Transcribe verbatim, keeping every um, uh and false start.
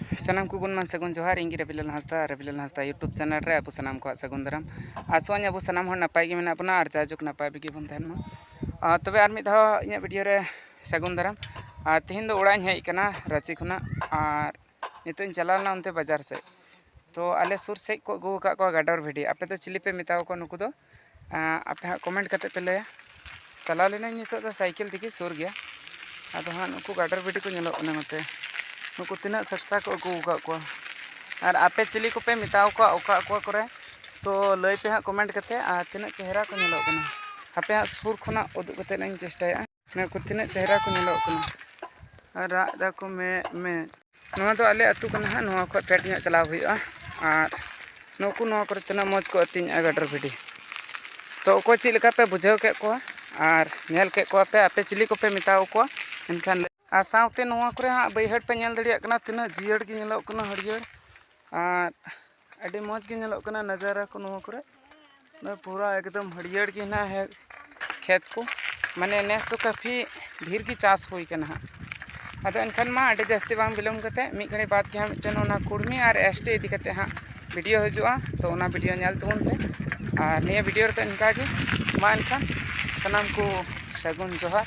ᱥᱟᱱᱟᱢ ᱠᱚ ᱜᱩᱱᱢᱟᱱ ᱥᱟᱹᱜᱩᱱ ᱡᱚᱦᱟᱨ᱾ ᱤᱧ ᱜᱮ ᱨᱟᱵᱤᱞᱟᱞ ᱦᱟᱸᱥᱫᱟ, ᱨᱟᱵᱤᱞᱟᱞ ᱦᱟᱸᱥᱫᱟ YouTube channel ᱨᱮ ᱟᱵᱚ ᱥᱟᱱᱟᱢ ᱠᱚᱣᱟᱜ ᱥᱟᱹᱜᱩᱱ ᱫᱟᱨᱟᱢ᱾ ᱟᱥᱚᱜ ᱟᱹᱧ ᱟᱵᱚ ᱥᱟᱱᱟᱢ ᱦᱚᱲ ᱱᱟᱯᱟᱭ ᱜᱮ ᱢᱮᱱᱟᱜ ᱵᱚᱱᱟ ᱟᱨ ᱡᱟᱭᱡᱩᱜᱽ ᱱᱟᱯᱟᱭ ᱨᱮᱜᱮ ᱵᱚᱱ ᱛᱟᱦᱮᱱ ᱢᱟ᱾ ᱟᱨ ᱛᱚᱵᱮ ᱟᱨ ᱢᱤᱫ ᱫᱷᱟᱣ ᱤᱧᱟᱹᱜ video ᱨᱮ ᱥᱟᱹᱜᱩᱱ ᱫᱟᱨᱟᱢ᱾ ᱟᱨ ᱛᱮᱦᱮᱧ ᱫᱚ ᱚᱲᱟᱜ ᱤᱧ ᱦᱮᱡ ᱟᱠᱟᱱᱟ ᱨᱟᱸᱪᱤ ᱠᱷᱚᱱᱟᱜ, ᱟᱨ ᱱᱤᱛᱚᱜ ᱤᱧ ᱪᱟᱞᱟᱣ ᱞᱮᱱᱟ ᱚᱱᱛᱮ ᱵᱟᱡᱟᱨ ᱥᱮᱫ᱾ ᱛᱚ ᱟᱞᱮ ᱥᱩᱨ ᱥᱮᱫ ᱠᱚ ᱟᱹᱜᱩ ᱟᱠᱟᱫ ᱠᱚᱣᱟ ᱜᱟᱰᱚᱨ ᱵᱷᱤᱰᱤ᱾ ᱟᱯᱮ ᱫᱚ ᱪᱤᱞᱤ ᱯᱮ ᱢᱮᱛᱟ ᱠᱚᱣᱟ ᱱᱩᱠᱩ ᱫᱚ? ᱟᱸ, ᱟᱯᱮ ᱦᱟᱸᱜ comment ᱠᱟᱛᱮ ᱯᱮ ᱞᱟᱹᱭᱟ᱾ ᱪᱟᱞᱟᱣ ᱞᱮᱱᱟᱹᱧ ᱱᱤᱛᱚᱜ ᱫᱚ ᱥᱟᱭᱠᱮᱞ ᱛᱮᱜᱮ, ᱥᱩᱨ ᱜᱮᱭᱟ᱾ ᱟᱫᱚ ᱦᱟᱸᱜ ᱱᱩᱠᱩ ᱜᱟᱰᱚᱨ ᱵᱷᱤᱰᱤ ᱠᱚ ᱧᱮᱞᱚᱜ ᱠᱟᱱᱟ ᱱᱚᱛᱮ᱾ ᱱᱩᱠᱩ ᱛᱤᱱᱟᱹᱜ ᱥᱟᱠᱛᱟ ᱠᱚ ᱟᱹᱜᱩ ᱟᱠᱟᱫ ᱠᱚᱣᱟ᱾ ᱟᱨ ᱟᱯᱮ ᱪᱤᱞᱤ ᱠᱚᱯᱮ ᱢᱮᱛᱟᱣ ᱠᱚᱣᱟ ᱚᱠᱟ ᱚᱠᱟ ᱠᱚᱨᱮ? ᱛᱚ ᱞᱟᱹᱭ ᱯᱮ ᱦᱟᱸᱜ comment ᱠᱟᱛᱮ, ᱟᱨ ᱛᱤᱱᱟᱹᱜ ᱪᱮᱦᱨᱟ ᱠᱚ ᱧᱮᱞᱚᱜ ᱠᱟᱱᱟ᱾ ᱦᱟᱯᱮ ᱦᱟᱸᱜ ᱥᱩᱨ ᱠᱷᱚᱱᱟᱜ ᱩᱫᱩᱜ ᱠᱟᱛᱮ ᱤᱧ ᱪᱮᱥᱴᱟᱭᱟ᱾ ᱱᱩᱠᱩ ᱛᱤᱱᱟᱹᱜ ᱪᱮᱦᱨᱟ ᱠᱚ ᱧᱮᱞᱚᱜ ᱠᱟᱱᱟ᱾ ᱟᱨ ᱨᱟᱜ ᱫᱟᱠᱚ ᱢᱮ, ᱢᱮ᱾ ᱱᱚᱣᱟ ᱫᱚ ᱟᱞᱮ ᱟᱹᱛᱩ ᱠᱟᱱᱟ ᱦᱟᱸᱜ, ᱱᱚᱣᱟ ᱠᱷᱚᱱ ᱯᱷᱮᱰ ᱧᱚᱜ ᱪᱟᱞᱟᱣ ᱦᱩᱭᱩᱜᱼᱟ᱾ ᱟᱨ ᱱᱩᱠᱩ ᱱᱚᱣᱟ ᱠᱚᱨᱮ ᱛᱤᱱᱟᱹᱜ ᱢᱚᱡᱽ ᱠᱚ ᱟᱹᱛᱤᱧᱮᱜᱼᱟ ᱜᱟᱰᱚᱨ ᱵᱷᱤᱰᱤ᱾ ᱛᱚ ᱚᱠᱚᱭ ᱪᱮᱫ ᱞᱮᱠᱟ ᱯᱮ ᱵᱩᱡᱷᱟᱹᱣ ᱠᱮᱫ ᱠᱚᱣᱟ ᱟᱨ ᱧᱮᱞ ᱠᱮᱫ ᱠᱚᱣᱟ ᱯᱮ, ᱟᱯᱮ ᱪᱤᱞᱤ ᱠᱚᱯᱮ ᱢᱮᱛᱟᱣ ᱠᱚᱣᱟ? ᱮᱱᱠᱷᱟᱱ ᱟᱨ ᱥᱟᱶᱛᱮ ᱱᱚᱣᱟ ᱠᱚᱨᱮ ᱦᱟᱸᱜ ᱵᱟᱹᱭᱦᱟᱹᱲ ᱯᱮ ᱧᱮᱞ ᱫᱟᱲᱮᱭᱟᱜ ᱠᱟᱱᱟ, ᱛᱤᱱᱟᱹᱜ ᱡᱤᱭᱟᱹᱲ ᱜᱮ ᱧᱮᱞᱚᱜ ᱠᱟᱱᱟ, ᱦᱟᱹᱨᱭᱟᱹᱲ᱾ ᱟᱨ ᱟᱹᱰᱤ ᱢᱚᱡᱽ ᱜᱮ ᱧᱮᱞᱚᱜ ᱠᱟᱱᱟ ᱱᱟᱡᱟᱨᱟ ᱠᱚ ᱱᱚᱣᱟ ᱠᱚᱨᱮ᱾ ᱱᱚᱜᱼᱚᱭ ᱯᱩᱨᱟ ᱮᱠᱫᱚᱢ ᱦᱟᱹᱨᱭᱟᱹᱲ ᱜᱮ ᱦᱮᱱᱟᱜᱼᱟ ᱦᱮ-, ᱠᱷᱮᱛ ᱠᱚ᱾ ᱢᱟᱱᱮ ᱱᱮᱥ ᱫᱚ ᱠᱟᱹᱯᱷᱤ ᱰᱷᱮᱨ ᱜᱮ ᱪᱟᱥ ᱦᱩᱭ ᱠᱟᱱᱟ ᱦᱟᱸᱜ᱾ ᱟᱫᱚ ᱮᱱᱠᱷᱟᱱ ᱢᱟ ᱟᱹᱰᱤ ᱡᱟᱹᱥᱛᱤ ᱵᱟᱝ ᱵᱤᱞᱚᱢ ᱠᱟᱛᱮ ᱢᱤᱫ ᱜᱷᱟᱹᱲᱤ ᱵᱟᱫᱽ ᱜᱮ ᱦᱟᱸᱜ ᱢᱤᱫᱴᱮᱱ ᱚᱱᱟ ᱠᱩᱲᱢᱤ ᱟᱨ ST ᱤᱫᱤ ᱠᱟᱛᱮ ᱦᱟᱸᱜ video ᱦᱤᱡᱩᱜᱼᱟ, ᱛᱚ ᱚᱱᱟ video ᱧᱮᱞ ᱛᱟᱵᱚᱱ ᱯᱮ᱾ ᱟᱨ ᱱᱤᱭᱟᱹ video ᱨᱮᱫᱚ ᱤᱱᱠᱟ ᱜᱮ᱾ ᱢᱟ ᱮᱱᱠᱷᱟᱱ ᱥᱟᱱᱟᱢ ᱠᱚ ᱥᱟᱹᱜᱩᱱ ᱡᱚᱦᱟᱨ᱾